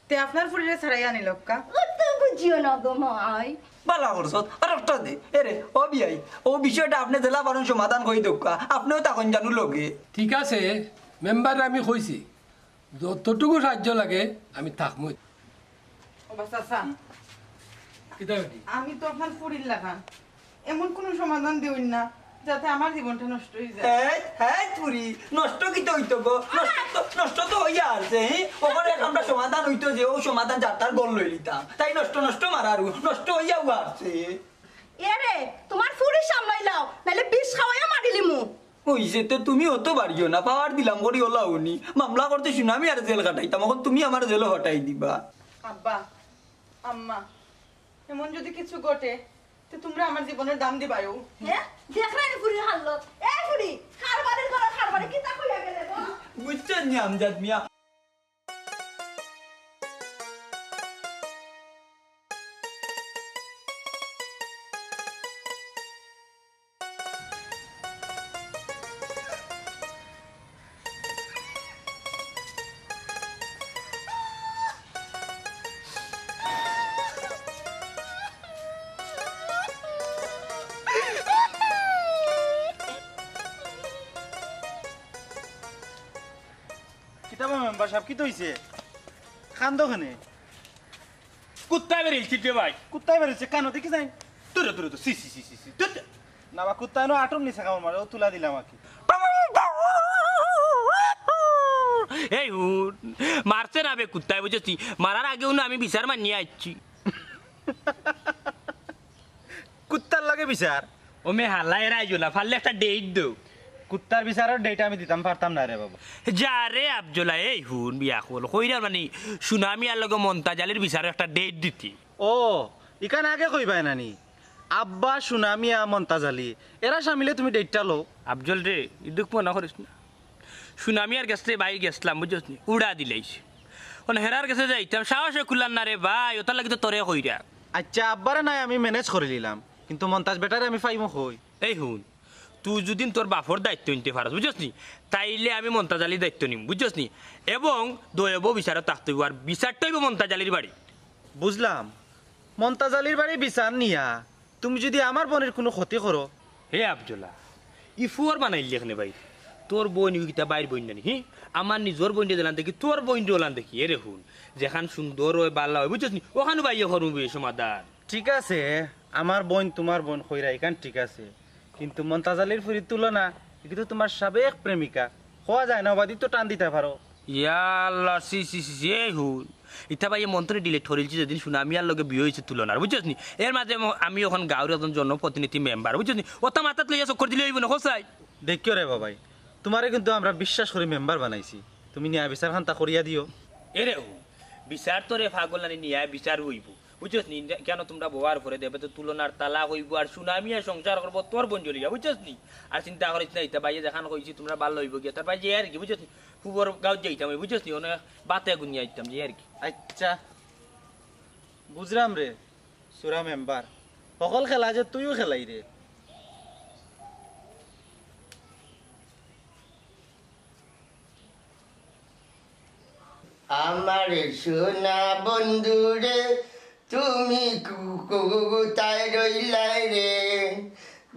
তে আপনার ফুড়িরে ছাড়াইয়া আনিলাউক্কা। অত বুঝিও না গো মাই। বালা করছত, আর একটা দে। এরে, ও বিয়াই, ও বিষয়টা আপনে যেলা পারইন সমাধান করি দেউক্কা, আপনেও থাকইন জানু লগে। ঠিক আছে, মেম্বাররে আমি কইছি, যতটুকু সাহায্য লাগে আমি থাকমু। ও বা চাচা, কিতা বেটি? আমি তো আপনার ফুড়ির লাখান, এমন কুনু সমাধান দিউইন না যাতে আমার জীবনটা নষ্ট অই যায়। হ্যাঁ, হ্যাঁ, ফুড়ি, নষ্ট কিতা অইতো গো? নষ্ট তো, নষ্ট তো অইয়া আছে, হি? ওখানে এক আমরা সমাধান অইতো যে, ও সমাধান যার তার ঘর লইলিতাম। তাই নষ্ট, নষ্ট মারারু, নষ্ট অইয়াউ আছে। এরে, তুমার ফুড়ি সামলাইলাও, নাইলে বিষ খাওয়াইয়া মারিলিমু। অইছে তে, তুমি অত বাড়িও না, পাওয়ার দিলাম করি ওলা উনি। মামলা করতে সুনামিয়ার জেল খাটাইতাম, অখন তুমি আমার জেলও খাটাই দিবা। আব্বা, আম্মা, এমন যদি কিছু ঘটে, তে তুমরা আমার জীবনর দাম দিবায়ও। হ্যাঁ? দেখরায়নি ফুড়ির হালত। এই ফুড়ি, কার বাড়ির ঘরো কার বাড়ি কিতা কইয়া গেলে গো? বুঝছইন নি আমজাদ মিয়া? কিতা বা মেম্বার সাব, কিতা অইছে? কান্দো কেনে? কুত্তায় বেড়াইছে রে ভাই। কুত্তায় বেড়াইছে, কানো দেখি যাই। দূরে, দূরে, দূরে, সি, সি, সি, সি, সি, দূরে। না বা, কুত্তায় নো আটম নিছে কামড় মারে, ও তুলা দিলাম আর কি। এই হুন, মারছে না বে কুত্তায়, বুঝছস নি? মারার আগেউ না আমি বিচার মানিয়া আইছি। কুত্তার লগে বিচার? ও মে হালা, এরা আইজো না, পারলে একটা ডেট দেও। কুত্তার বিচারর ডেট আমি দিতাম পারতাম না রে বাবা। যা রে আফজলা, এই হুন বিয়া কল, কইরা মানে সুনামিয়ার লগে মন্তাজ আলীর বিচারর একটা ডেট দিতি। ও, ইখান আগে কইবায় না নি? আব্বা, সুনামিয়া, মন্তাজ আলী, এরা সামিলে তুমি ডেটটা লও। আফজল রে, ইদুক মনা করিস না। সুনামিয়ার গেছে ভাই গেছলাম, বুঝছস নি? উড়া দিলাইছে। অন হেরার গেছে যাইতাম, সাহসে কুলার না রে ভাই, ওটার লাগি তো তোরে কইরা। আচ্ছা, আব্বারে নায় আমি ম্যানেজ করিলিলাম, কিন্তু মন্তাজ বেটারে আমি পাইমু কই? এই হুন, তুই যদি তোর বাপর দায়িত্ব নিতে পারস, বুঝছস নি? তাইলে আমি মন্তাজ আলীর দায়িত্ব নিমু, বুঝছস নি? এবং দোয়েবো বিচারো থাকতে অইবো, আর বিচারটা অইবো মন্তাজ আলীর বাড়ি। বুঝলাম, মন্তাজ আলীর বাড়ি বিচার নিয়া তুমি যদি আমার বইনর কুনু ক্ষতি করো। হে আফজলা, ই ফুয়ার বানাইলি কেনে ভাই? তোর বইন ইগু কিতা বাইর বইন নানি, হি? আমার নিজর বইনরে যেলান দেখি, তোর বইনরে ওলান দেখি। এরে হুন, যেখান সুন্দর অয়, বালা অয়, বুঝছস নি? ওখানউ বাইয়ে করমু বে সমাধান। ঠিক আছে, আমার বইন তুমার বইন কইরা ইখান ঠিক আছে, কিন্তু মন্তাজ আলীর ফুরির তুলনা, ইগু তো তুমার সাবেক প্রেমিকা, কওয়া যায় না, অবাদি তো টান দিতা পারো। ইয়া আল্লাহ, ছি, ছি, ছি, ছি, এই হুন। ইতা ভাইয়ে মন্তরে ডিলিট করিলছি যেদিন সুনামিয়ার লগে বিয়া অইছে তুলনার, বুঝছস নি? এর মাঝে ম-, আমি অখন গাঁওর একজন জনপ্রতিনিধি মেম্বার, বুঝছস নি? ওটা মাথাত লইয়া চক্কর দিলে অইবো না, কোথায়? দেখিও রে বাবাই, তুমারে কিন্তু আমরা বিশ্বাস করি মেম্বার বানাইছি, তুমি ন্যায় বিচার খানতা করিয়া দিও। এরে হুন, বিচার তো রে পাগল নানি, ন্যায় বিচার অইবো। বুঝছস নি? কেন তুমরা বওয়ার পরে দেবে তো তুলনার তালাক অইবো, আর সুনামিয়া সংসার করবো তোর বইনরে লইয়া, বুঝছস নি? আর চিন্তা করিস না, ইতা ভাইয়ে যেখান কইছি তুমরা ভালা অইবো গিয়া, তার ভাই যে আর কি, বুঝছস নি? ফুবর গাঁওত যাইতাম, বুঝছস নি? অনেক বাতে গুনিয়া আইতাম যে আর কি। আচ্ছা, বুঝলাম রে, সুরা মেম্বার। হকল খেলা যে তুইও খেলাই রে। আমার সোনা বন্ধু রে, তুমি কু-, কু-, কোথায় রইলায় রে?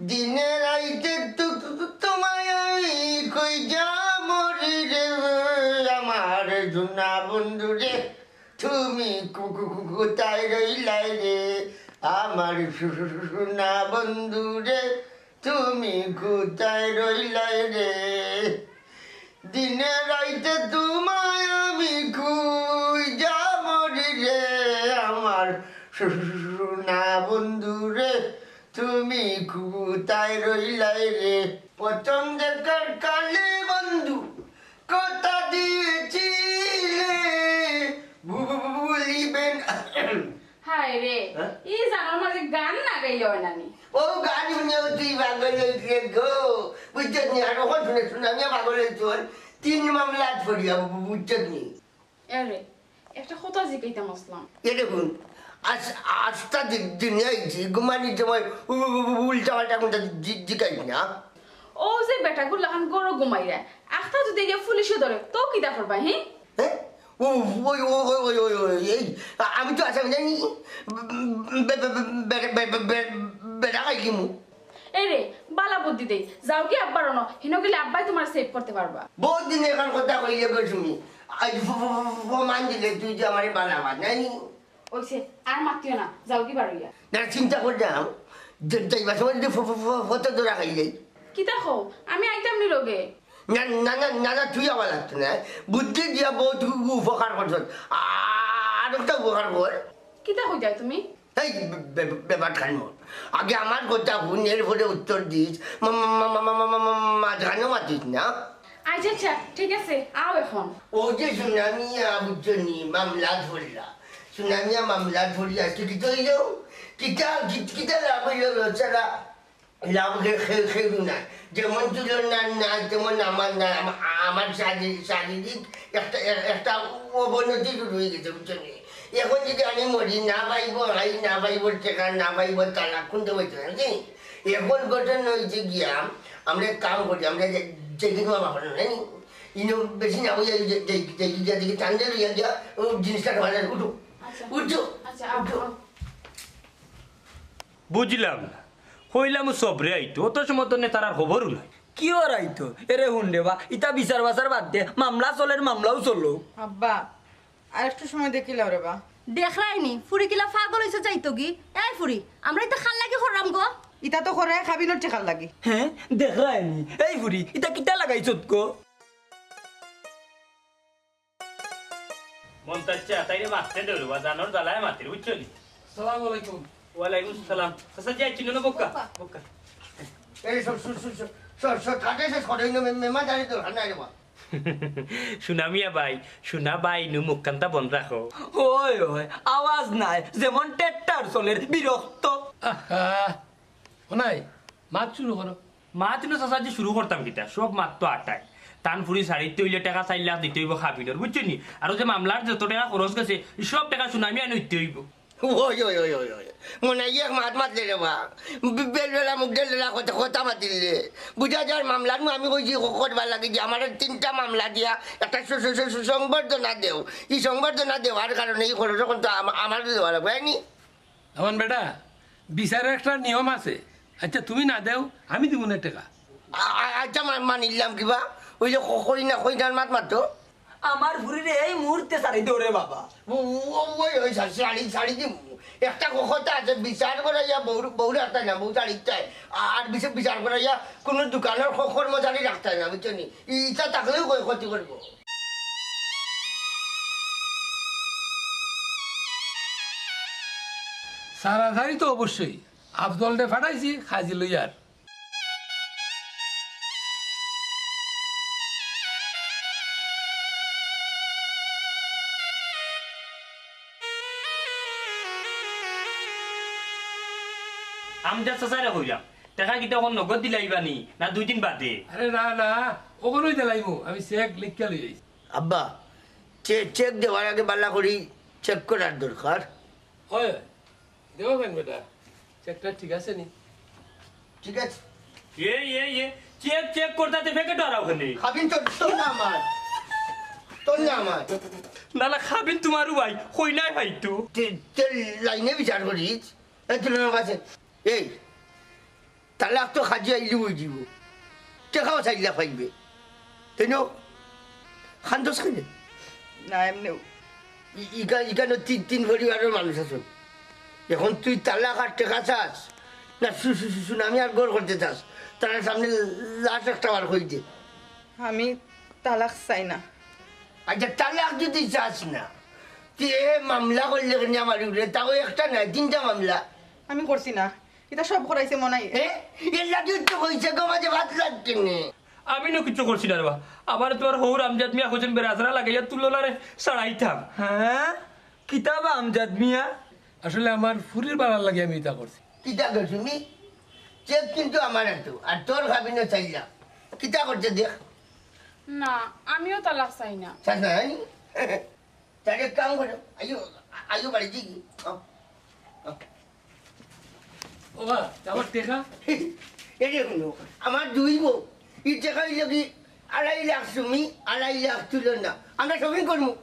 দিনে রাইতে তু-, তু-, তু-, তোমায় আমি খুইজা মরি রে, আমার সোনা বন্ধু রে, তুমি কু-, কু-, কু-, কোথায় রইলায় রে? আমার সু-, সু-, সু-, সোনা বন্ধু রে, তুমি কোথায় রইলায় রে? দিনে রাইতে তোমায় আমি খুইজা মরি রে, আমার সোনা বন্ধু রে, তুমি কোথায় রইলায় রে? প্রথম দেখার কালে বন্ধু কথা দিয়েছিলে, ভু-, ভু-, ভু-, ভুলিবেন। হায় রে, হ্যাঁ? ই জানর মাঝে গান না গাইলে অয় না নি। ও গান হুনিয়াউ তুই পাগল অইলে গো, বুঝছত নি? আর অখন হুনে হুনে আমি পাগল অইছি। তিন মামলাত পড়িয়া, বু-, বুঝছত নি? এরে, একটা কথা জিকাইতাম আছলাম। এরে হুন, আজ, আস্তা দি-, দিনে আইছি, ঘুমানির সময় উ-, উ-, উ-, উল্টা পাল্টা কুনতা জি-, জিকাইস না। অউ যে বেটাগুর লাখান ঘরো ঘুমাইরা, আখতা যদি গিয়া পুলিশে ধরে, তো কিতা করবা, হি? হ্যাঁ? ও, ওই, ওই, এই, আ-, আমি তো আসামি জানি। বে-, বে-, বে-, বে-, বে-, বেটা খাই কিমু। এরে, বালা বুদ্ধি দেই। যাওগি আব্বার অনো, হিনো গেলে আব্বায় তুমারে save করতে পারবা। বউত দিন অখন কথা কইলে গো তুমি। আজ ফ-, ফ-, ফ-, ফ-, প্রমাণ দিলে তুই যে আমারে বালা বানাই। অইছে, আর মাতিও না, যাওগি বারইয়া। না, চিন্তা করলাম, যে যাইবার সময় যদি ফ-, ফ-, ফ-, ফটো ধরা খাইলে। কিতা কও? আমি আইতাম নি লগে। না, না, না, না, না, তুই আওয়া লাগতো না। বুদ্ধি দিয়া বউত উপকার করছত। আ-, আর একটা উপকার কর। কিতা কইতায় তুমি? এই বে-, বে-, বেবাট খান মর। আগে আমার কথা হুন, এরপরে উত্তর দিস। মা-, মা-, মাঝখানেও মাতিস না। আচ্ছা, আচ্ছা, ঠিক আছে, আও অখন। অউ যে সুনামিয়া, বুঝছো নি, মামলা ধরলা। সুনামিয়া মামলা ধরলা, আজকে কিতা অইলো? কিতা, কি-, কিতা লাভ অইলো? ছাড়া লাভ খে-, খে-, খেলু না। যেমন তুলনার না, তেমন আমার না, আমা-, আমার শারী-, শারীরিক একটা, এ-, একটা অবনতি শুরু অই গেছে, বুঝছো নি? অখন যদি আমি মরি, না পাইবো হাই, না পাইবো টেকা, না পাইবো তালাক, কুনতা অইতো না, বুঝছো নি? অখন ঘটনা অইছে গিয়া, আমরা এক কাম করি, আমরা যে, যে কিন্তু আমার হলো না, ইনো বেশি না অইয়া, যে, যে, যে, যে, যে, চান্দে লইয়া গিয়া, ও জিনিসটা খাওয়া যায়, উঠো, আচ্ছা। উঠো, আচ্ছা, আও, উঠো। আও। বুঝলাম না। কইলাম সবরে আইতো, অত সময় তো নেতার আর খবরও নাই। কিওর আইতো? এরে হুন রে বা, ইতা বিচার বাচার বাদ দে, মামলা চলের, মামলাও চলো। আব্বা, আর একটু সময় দেখিলাও রে বা। দেখরায়নি, ফুরি কিলা পাগল অইছে যাইতোগি। এই ফুরি, আমরা ইতা কার লাগি কররাম গো? ইতা তো করায় খাবিনর টেকার লাগি। হ্যাঁ, দেখরায়নি। এই ফুরি, ইতা কিতা লাগাইছত গো? মন্তাজ চা, তাইরে মাততে দেও রে বা, জানর জ্বালায় মাতের, বুঝছো নি? আসসালামু আলাইকুম। ওয়ালাইকুম সালাম। চাচা জি, আইছিল না বক্কা? বক্কা। বক্কা। এই সব, সব, সব, সব, সব, সব, কাকে শেষ করে, ইনো মে-, মেহমানদারি দরকার নাই রে বা। সুনামিয়া ভাই, সুনা ভাই, নু মুখখানতা বন্ধ রাখো। ওই, ওই, আওয়াজ নাই, যেমন ট্রেক্টর চলের, বিরক্ত। আহা, ও নাই, মাত শুরু করো। মাত ইনো চাচা জি শুরু করতাম কিতা? সব মাত তো আটায়। তান ফুরি ছাড়িতে অইলে টেকা চাইর লাখ দিতে অইবো খাবিনর, বুঝছো নি? আর অউ যে মামলার যত টেকা খরচ গেছে, সব টেকা সুনামিয়া নইতে অইবো। ওই, ওই, ওই, ওই, ওই। মনে হয় এক মাত মাতলে রে বা। বে-, বেলবেলা মুখ ডেলবেলা কথা, কথা মাতিলে। বুঝা যার মামলার নু আমি কইছি ক-, করবার লাগি যে আমার তিনটা মামলা দিয়া একটা সু-, সু-, সু-, সু-, সংবর্ধনা দেও। ই সংবর্ধনা দেওয়ার কারণে ই খরচ অখন তো আমা-, আমার দেওয়া লাগবো, তাই নি? আমার বেটা, বিচারর একটা নিয়ম আছে। আচ্ছা, তুমি না দেও, আমি দিমু না টেকা। আ-, আ-, আচ্ছা, মা-, মানিলাম কিবা? অউ যে ক-, কইনা, কইনার মাত মাতো। আমার ফুরিরে এই মুহূর্তে ছাড়ি দেও রে বাবা। ও, ও, ওই, ওই, ছাড়ি, ছাড়ি, ছাড়ি দিমু। একটা ক-, কথা আছে, বিচার করাইয়া বউর, বউরে রাখতায় না, বউ ছাড়িতায়। আর বিচা-, বিচার করাইয়া কুনু দোকানর ক-, কর্মচারী রাখতায় না, বুঝছো নি? ই-, ইটা থাকলেও কই ক্ষতি করবো। ছাড়াছাড়ি তো অবশ্যই। আফজলরে পাঠাইছি কাজি লইয়ার। আমজাদ চাচারে কইলাম, টেকা কিতা অখন নগদ দিলাইবা নি, না দুই দিন বাদে? আরে না, না, অখনই দিলাইমু, আমি চেক লেখিয়া লই আইছি। আব্বা, চে-, চেক দেওয়ার আগে বালা করি চেক করার দরকার। হয়, দেও কেন বেটা? চেকটা ঠিক আছে নি? ঠিক আছে। এ এ এ, চেক চেক করতা তে প্যাকেট আর ওখানে। খাবিন তোর, তোর না আমার, তোর না আমার। না না, খাবিন তোমারও ভাই, কই নাই ভাই তো। তে- তোর লাইনে বিচার করিস। এই তুলনা বাসে, এই তালাক তো খাজি আইলে ওই দিব, টেকাও চাইলা পাইবে। তাই না? খান্দস কেনে? না, এমনিও। ই- ইকা- ইকানো তিন তিন পরিবারের মানুষ আছইন। এখন তুই তালাক আর টেকা চাস, না সু- সু- সু- সুনামি আর ঘর করতে চাস? তারার সামনে লাশ একটা বার কই দে। আমি তালাক চাই না। আচ্ছা, তালাক যদি চাস না, তুই এ মামলা করলে কেনে আমার উপরে? তাও একটা না, তিনটা মামলা। আমি করছি না, এটা সব করাইছে মনাই। এ এর লাগি তো কইছে গো, মাঝে ভাত লাগছে নে। আমি না কিচ্ছু করছি না রে বা। আবার তোমার হৌর আমজাদ মিয়া কইছেন বেড়াছাড়া লাগাইয়া তুলনারে ছাড়াইতাম। হ্যাঁ, কিতা বা আমজাদ মিয়া? আসলে আমার ফুরির বাড়ার লাগি আমি এটা করছি। কিতা করছিস নি? চেক কিন্তু আমার আতো, আর তোর খাবিনও চাইলা। কিতা করছে দেখ। না, আমিও তালাক চাই না। চাস না, হ্যাঁ? তাহলে এক কাম করো, আইও, আইও বাড়ি যাই। আও, আও। ও বা, আমার টেকা। এই যে হুনো, আমার দুই বউ, এই টেকা অইল কি আড়াই লাখ সুমি, আড়াই লাখ তুলনা। আমরা শপিং করবো।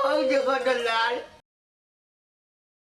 ওই দেখো তো লাল।